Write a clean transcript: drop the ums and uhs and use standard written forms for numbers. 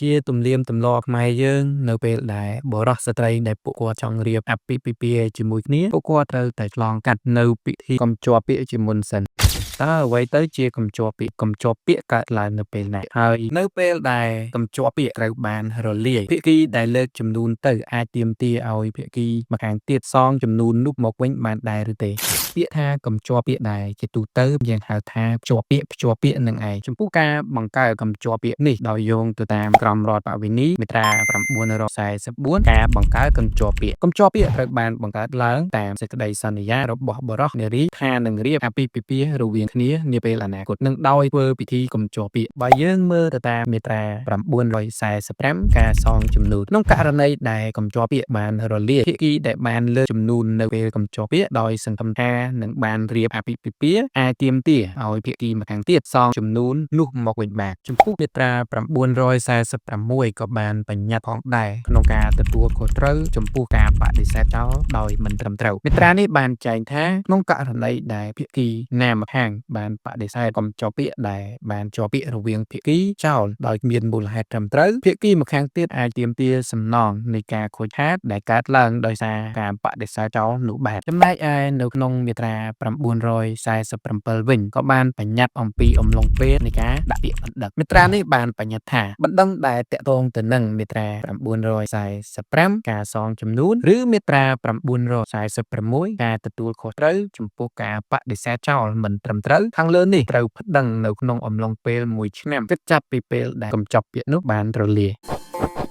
ជាទំនៀមទម្លាប់ខ្មែរយើងនៅពេលដែលបុរសស្ត្រីដែលពួកគាត់ចង់រៀបអាពាហ៍ពិពាហ៍ជាមួយគ្នាពួកគាត់ត្រូវតែឆ្លងកាត់នៅពិធីកំជាប់ពាក្យជាមុនសិនតើអ្វីទៅជាកំជាប់ពាក្យកំជាប់ពាក្យកើតឡើងនៅពេលណាហើយនៅពេលដែលកំជាប់ពាក្យត្រូវបានរលាយភាគីដែលលើកចំនួនទៅអាចទាមទារឲ្យភាគីម្ខាងទៀតសងចំនួននោះមកវិញបានដែរឬទេពាក្យថាកំជាប់ពាក្យដែលជាទូទៅយើងហៅថាភ្ជាប់ពាក្យភ្ជាប់ពាក្យនឹងឯងចំពោះការបង្កើតកំជាប់ពាក្យនេះដោយយោងទៅតាមក្រមរដ្ឋបវេនីមាត្រា944ការបង្កើតកំជាប់ពាក្យកំជាប់ពាក្យត្រូវបានបង្កើតឡើងតាមសេចក្តីសន្យារបស់បុរសនារីថានឹងរៀបអាពាហ៍ពិពាហ៍រវាងគ្នានាពេលអនាគតនិងដោយធ្វើពិធីកំជាប់ពាក្យបើយើងមើលទៅតាមមាត្រា945ការសងចំនួនក្នុងករណីដែលកំជាប់ពាក្យបានរលាយភាគីដែលបានលើកចំនួននៅពេលកំជាប់ពាក្យដោយសង្ឃឹមថានឹងបានរៀបអាពាហ៍ពិពាហ៍អាចទាមទារឲ្យភាគីម្ខាងទៀតសងចំនួននោះមកវិញបានចំពោះមាត្រា946ក៏បានបញ្ញត្តិផងដែរក្នុងការទទួលខុសត្រូវចំពោះការបដិសេធចោលដោយមិនត្រឹមត្រូវមាត្រានេះបានចែងថាក្នុងករណីដែលភាគីណាម្ខាងបានបដិសេធកំចោពាក្យដែលបានជាប់ពាក្យរវាងភាគីចោលដោយមានមូលហេតុត្រឹមត្រូវភាគីម្ខាងទៀតអាចទាមទារសំណងនៃការខូចខាតដែលកើតឡើងដោយសារការបដិសេធចោលនោះបានចំណែកឯនៅក្នុងមាត្រា947វិញក៏បានបញ្ញត្តិអំពីអំឡុងពេលនៃការដាក់ពាក្យបណ្ដឹងមាត្រានេះបានបញ្ញត្តិថាបណ្ដឹងដែលតាក់ទងទៅនឹងមាត្រា945ការសងចំនួនឬមាត្រា946ការទទួលខុសត្រូវចំពោះការបដិសេធចោលមិនត្រឹមត្រូវខាងលើនេះត្រូវប្តឹងនៅក្នុងអំឡុងពេល1ឆ្នាំគិតចាប់ពីពេលដែលកំចប់ពាក្យនោះបានរលាយ។